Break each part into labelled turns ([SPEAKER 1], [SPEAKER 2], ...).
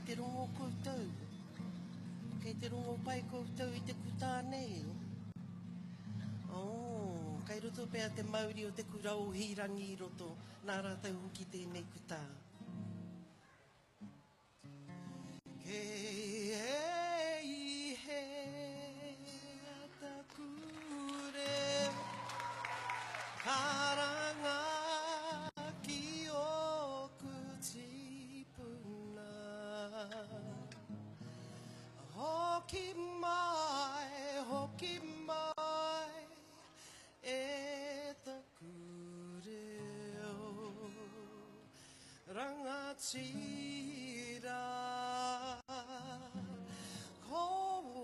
[SPEAKER 1] te rongo koutou? Kei te rongo pai koutou i te kutā nei? Oh, kei roto pea te mauri o te kura o Hīrangi i roto, nā rātou hoki tēnei kutā. Kei hea taku reo karanga ki ōku tīpuna. Hoki mai, hoki mai e taku reo. Rangatira, ko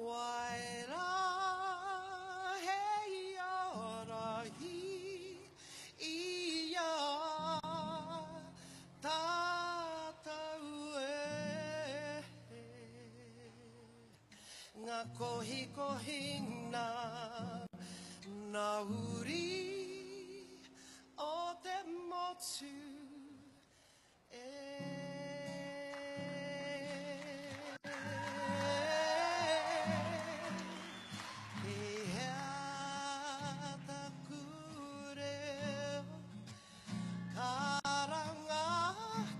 [SPEAKER 1] wai rā hei ārahi i a tātou e. Ngā kohikohina nā uri o te motu e. Kei hea taku reo karanga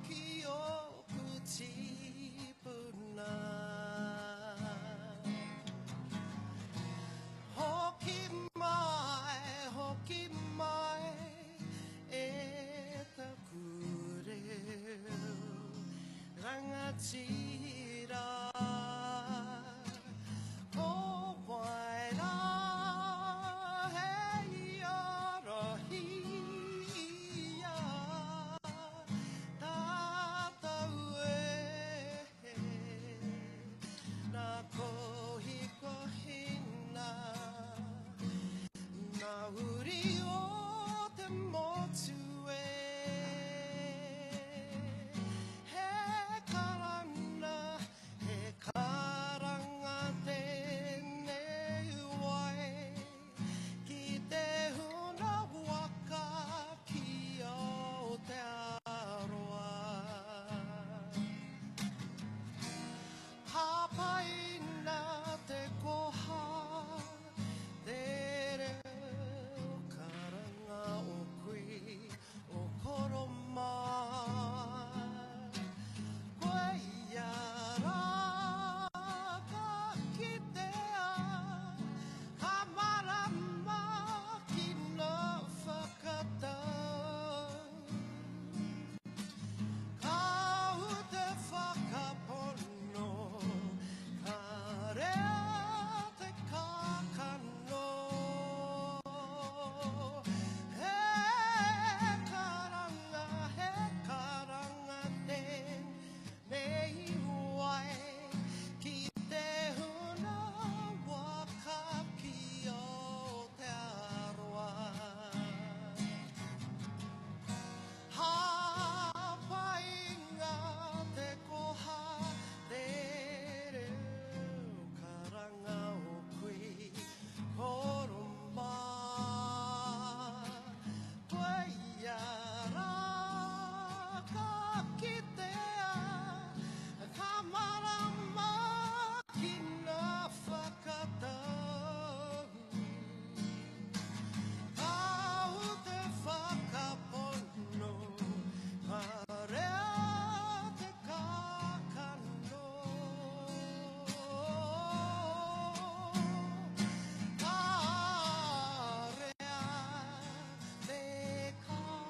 [SPEAKER 1] ki ōku tīpuna. Hoki mai, hoki mai e taku reo rangatira. Ko wai rā hei ārahi i a tātou e. Nā kohikohina, nā uri o te motu e. He karanga, he karanga tēnei wai ki te huna waka ki Aotearoa. Hāpaina te koha, te reo karanga o kui, o koro mā. Koia rā ka kitea, ka marama ki ngā whakatau. Ka ū te whakapono, ka rea te kākano. He karanga, he karanga tēnei wai ki te huna waka ki Aotearoa. Hāpainga te koha, te reo karanga o kui, koro mā. Koia rā ka kitea, ka marama ki ngā whakatau. Kāu te whakapono, ka rea te kākano. Ka rea te kākano.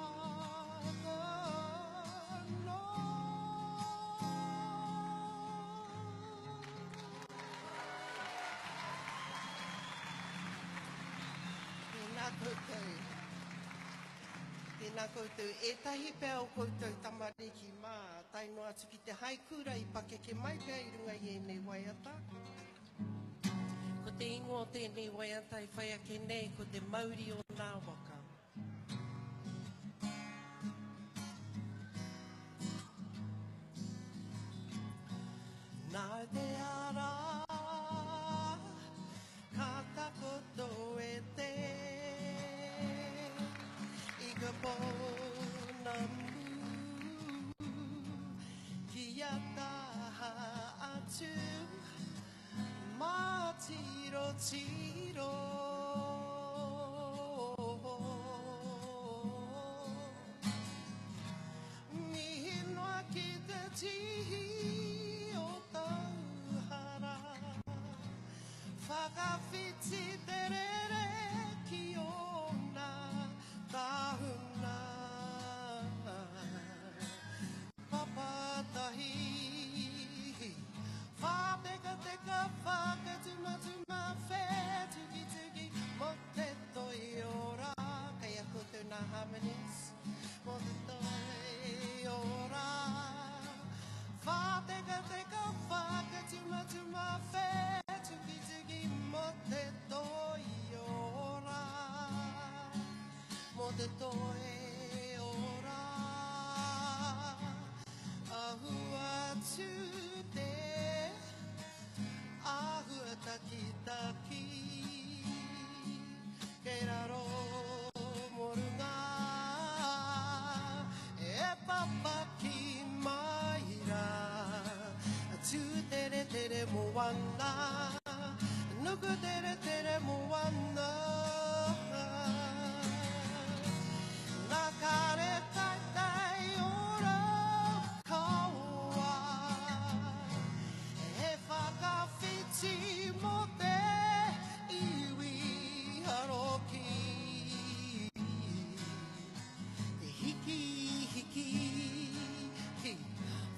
[SPEAKER 1] Tēnā koutou. Tēnā koutou. Ētahi pea o koutou tamariki mā, tae noa atu ki te haikura i pakeke mai pea i runga i ēnei waiata. Ko te ingoa o tēnei waiata e whai ake nei ko te mauri o nā waka. Nā te ara ka takoto e te ika pounamu kia taha. tirotiro. Mihi noa ki te tihi o Tauhara. Whakawhiti te rere ki ōna tāhuna. Papatahi, whātekateka, whakatumatuma, whētukituki, mō te toiora. Kei a koutou nā harmonies, mō te toiora. Whātekateka, whakatumatuma, whētukituki, mō te toiora. Mō te toiora. Ahu atu te āhua takitaki, kei raro mō runga e papaki mai rā. Tūteretere moana, nukuteretere moana. Nā kare taitai ora kaoa, he whakawhiti mō te iwi aroki. Te hiki, hiki, hi.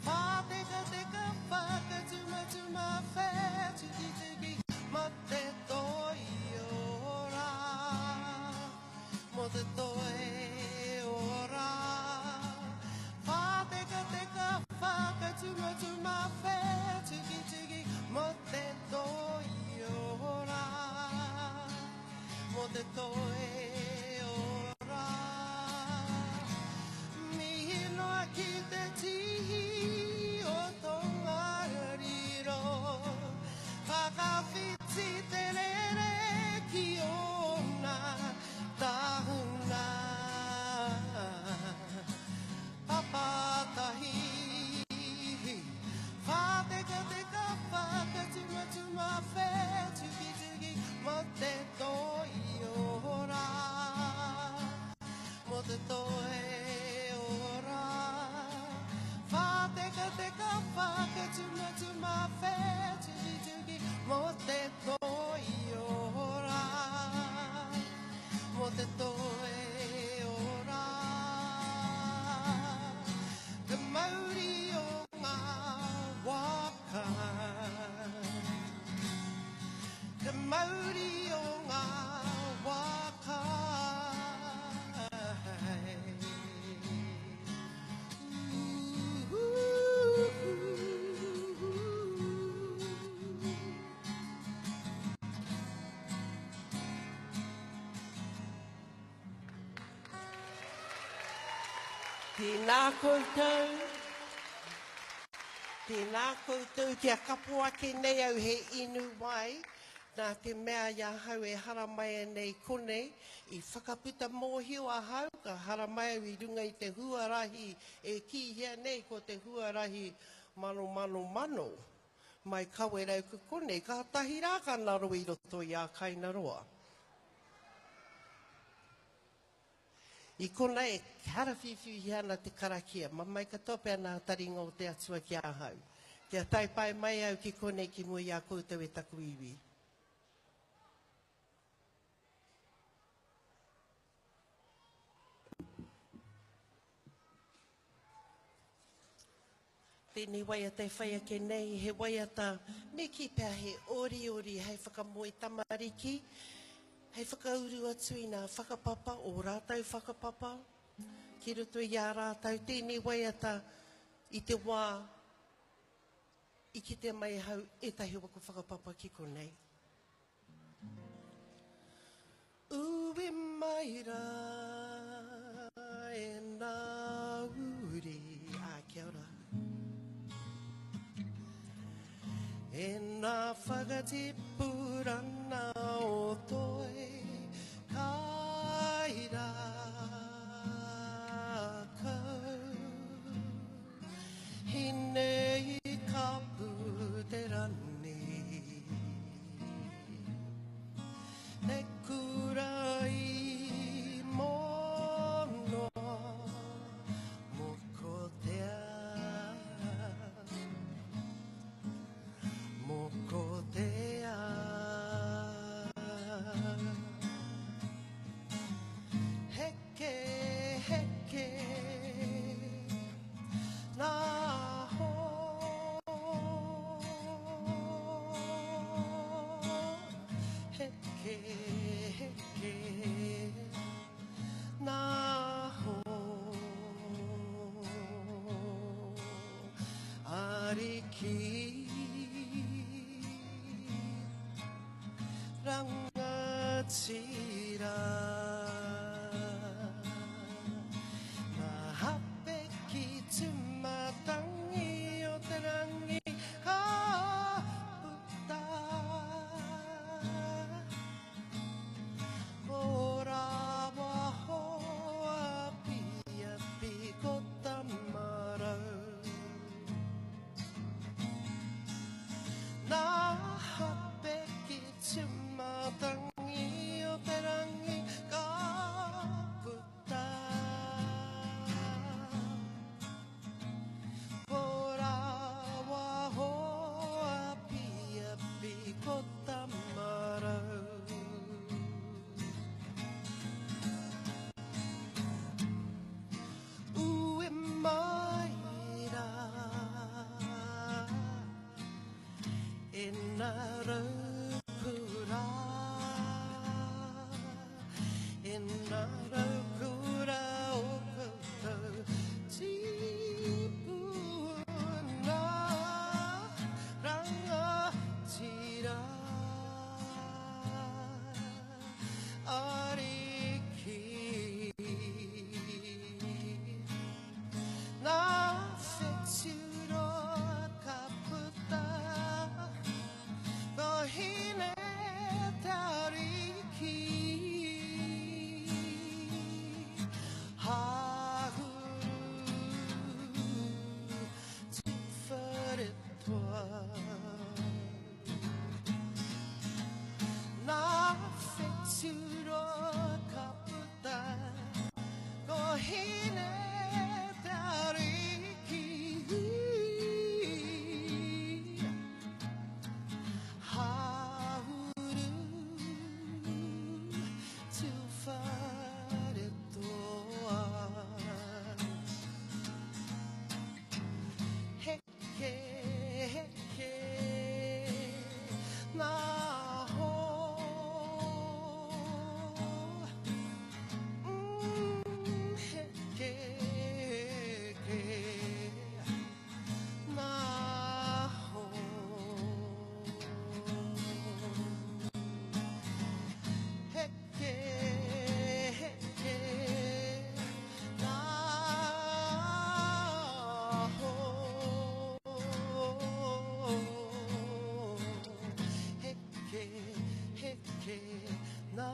[SPEAKER 1] Whātekateka, whakatumatuma, whētukituki, mō te toiora. Mō te toiora. Whātekateka, whakatumatuma, whētukituki, mō te toiora. Mō te toiora. Mihi noa ki te tihi o Tongariro. Whakawhiti te rere ki ōna tāhuna. Papatahi, whātekateka, whakatumatuma, whētukituki, mō te toiora. Mō te toiora. Whātekateka, whakatumatuma, whētukituki, mō te toiora. Mō te toiora. Te mauri o ngā waka. Te mauri o ngā waka. Tēnā koutou, tēnā koutou, kia kapo ake nei au he inu wai, nā te mea i ahau e haramai nei konei, i whakaputa mōhio ahau, ka haramai au i runga i te huarahi e kīhia nei ko te huarahi mano mano mano, mai Kawerau ki konei, kātahi rā ka ngaro i roto i a Kainaroa. I kona e karawhiwhiuhia ana te karakia, mamae katoa pea nā taringa o te Atua ki ahau. Kia tae pai mai au ki konei ki mua i a koutou e taku iwi. Tēnei waiata e whai ake nei, he waiata me kī pea he oriori hei whakamoe tamariki, hei whakauru atu i ngā whakapapa, ō rātou whakapapa, ki roto i a rātou. Tēnei waiata i te wā i kite mai ahau ētahi o aku whakapapa ki konei. Ui mai rā e nā uri. Ā, kia ora. E nā whakatipurana o toi kai rākau. Hine i kapu te rangi. rangatira. Nā Hape ki Tūmatangi o te rangi ka puta. Ko Rāwaho a Piapi ko Tamarau. Nā Hape ki Tūmatangi o te rangi ka puta. Ko Rāwaho a Piapi ko Tamarau. Ue mai rā e nā raukura, e nā raukura o koutou tīpuna rangatira. Ariki. Nā whetūroa ka puta, ko Hine te Ariki. Hahuru Tūwharetoa. Nā whetūroa ka puta, ko Hine te Ariki. Hahuru Tūwharetoa. Heke, heke, nā ho. Heke, heke, nā ho. Heke, heke, nā ho. Heke, heke, nā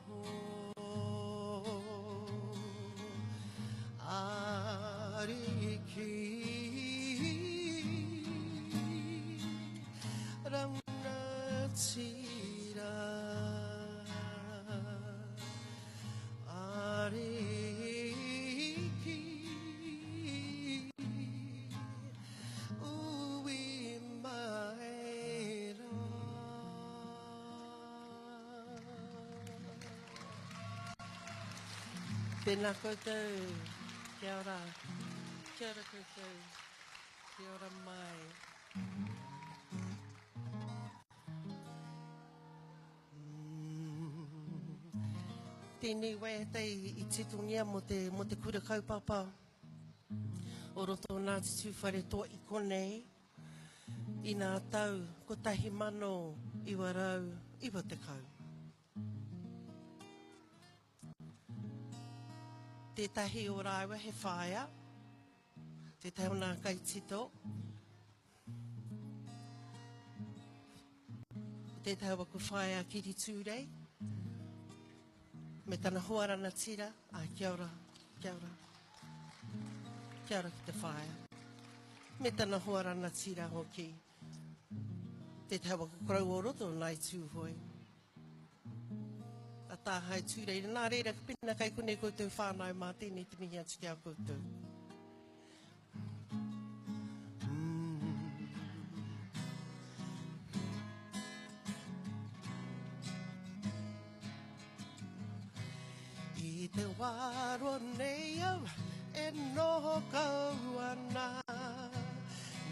[SPEAKER 1] ho. Ariki rangatira. Ariki ui mai rā. Tēnā koutou, kia ora. Kia ora koutou, kia ora mai. Tēnei waiata i titongia mō te, mō te kura kaupapa o roto o Ngāti Tūwharetoa i konei i ngā tau 1990. Tētahi o rāua he whaea, tētahi o ngā kaitito, tētahi o aku whaea Kiri Tūrei, me tana hoa ranatira, a kia ora, kia ora, kia ora ki te whaea, me tana hoa ranatira hoki, tētahi o aku korou o roto o Ngāi Tūhoe. A Tāhae Tūreira. Nā reira, pēnā kai konei koutou whānau mā, tēnei te mihi atu ki a koutou. I te wā roa nei au e noho kau ana,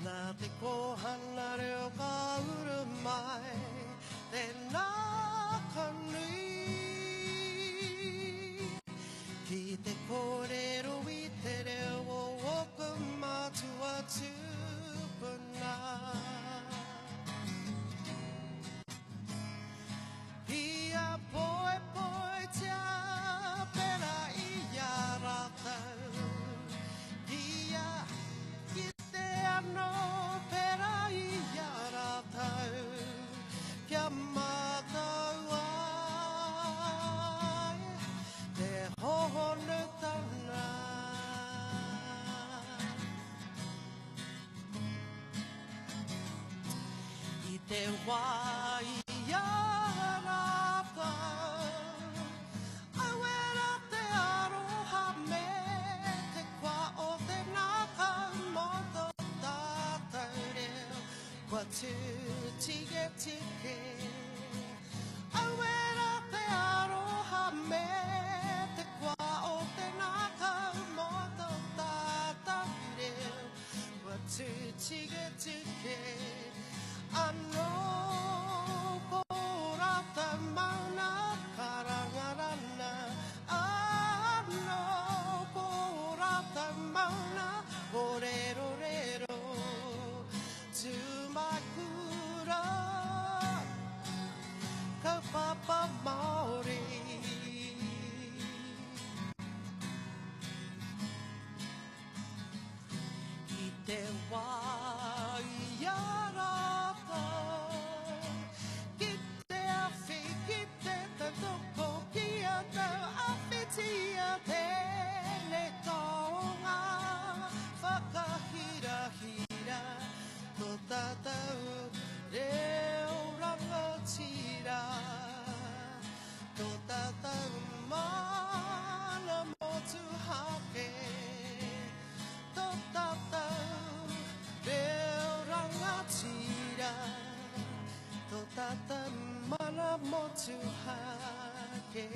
[SPEAKER 1] nā te kōhanga reo ka uru mai te ngākau nui. Ki te kōrero i te reo o ōku mātua tūpuna. te wā i a rātou. Aue rā te aroha me te koa o te ngākau mō tō tātou reo kua tū tiketike. Aue rā te aroha me te koa o te ngākau mō tō tātou reo kua tū tiketike. Anō ko rātou mauna karangarana, anō ko rātou mauna kōrerorero, Tūmaikura, kaupapa Māori. I te wā i a rātou, ki te awhi, ki te tautoko, ki a tau awhitia tēnei taonga whakahirahira, tō tātou reo rangatira, tō tātou mana motuhake. Tō tātou reo rangatira, tō tātou mana motuhake.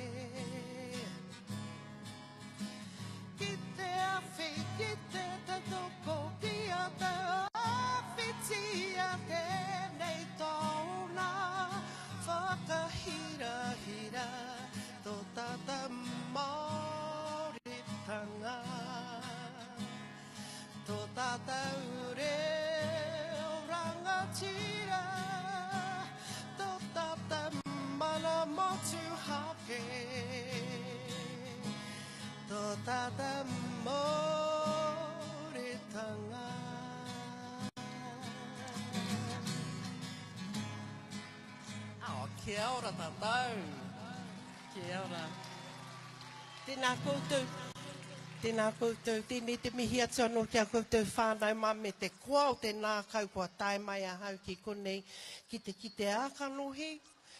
[SPEAKER 1] Ki te awhi, ki te tautoko, ki a tau awhitia tēnei tōna whakahirahira, tō tātou Māoritanga. Tō tātou reo rangatira, tō tātou mana motuhake, tō tātou Māoritanga. Oh, kia ora tātou. Kia ora. Tēnā koutou, tēnā koutou, tēnei te mihi atu anō ki a koutou whānau mā me te koa o te nākau kua tae mai ahau ki konei ki te kite ā-kanohi,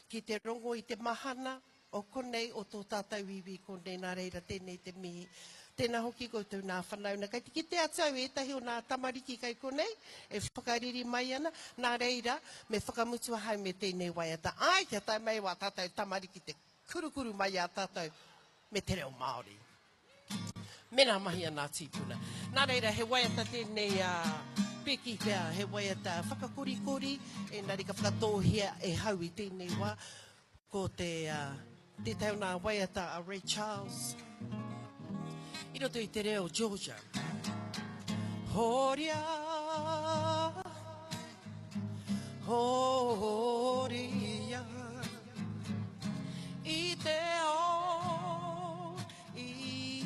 [SPEAKER 1] ki te rongo i te mahana o konei o tō tātou iwi konei, nā reira tēnei te mihi. Tēnā hoki koutou nā whanauna. Kei te kite atu au ētahi o nā tamariki kei konei e whakariri mai ana, nā reira me whakamutu ahau me tēnei waiata. Āe, kia tae mai wā tātou tamariki te kurukuru mai i a tātou me te reo Māori. Me nā mahi a nā tīpuna. Nā reira, he waiata tēnei a Peki pea, he waiata whakakorikori, engari ka whakatōhia e hau i tēnei wā. Ko te, uh, tētahi o nā waiata a Ray Charles i roto i te reo Georgia. Horia, horia, i te ao, i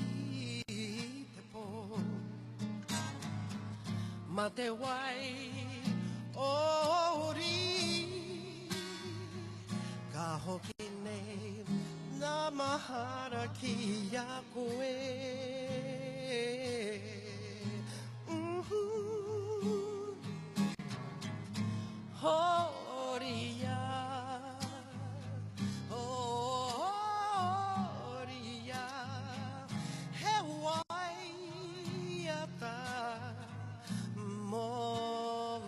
[SPEAKER 1] te pō. Ma te wai ori, ka hoki nei nā mahara ki a koe. Mm-hmm. Horia, horia, he waiata mōu.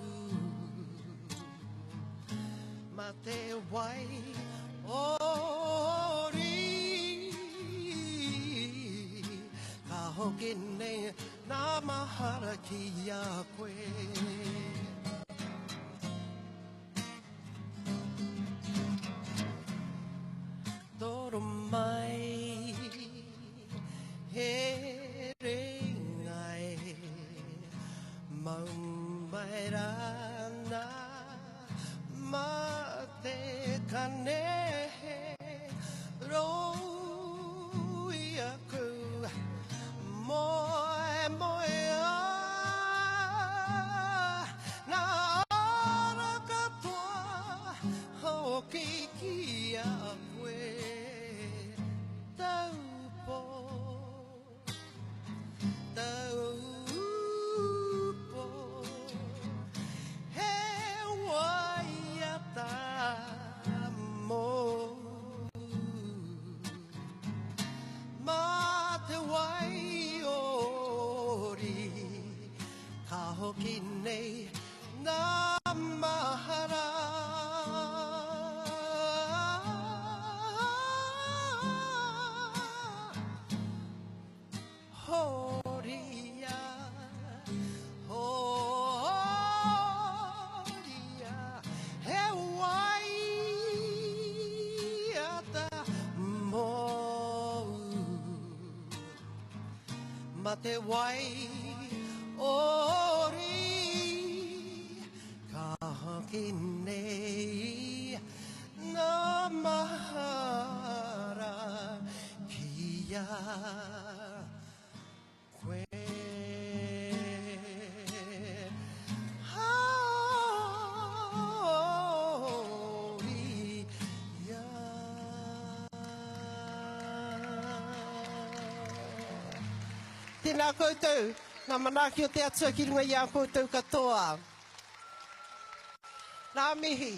[SPEAKER 1] Ma te wai ori, ka hoki nei nā mahara ki a koe. Toro mai he ringa e mau mai rā nā mā te kanehe rōia ku moemoeā. hoki nei nā mahara. Horia, horia, he waiata mōu. Ma te wai ori, ka hoki nei nā mahara ki a koe. Hauria. Tēnā koutou, ngā manaaki o te Atua ki runga i a koutou katoa. Ngā mihi.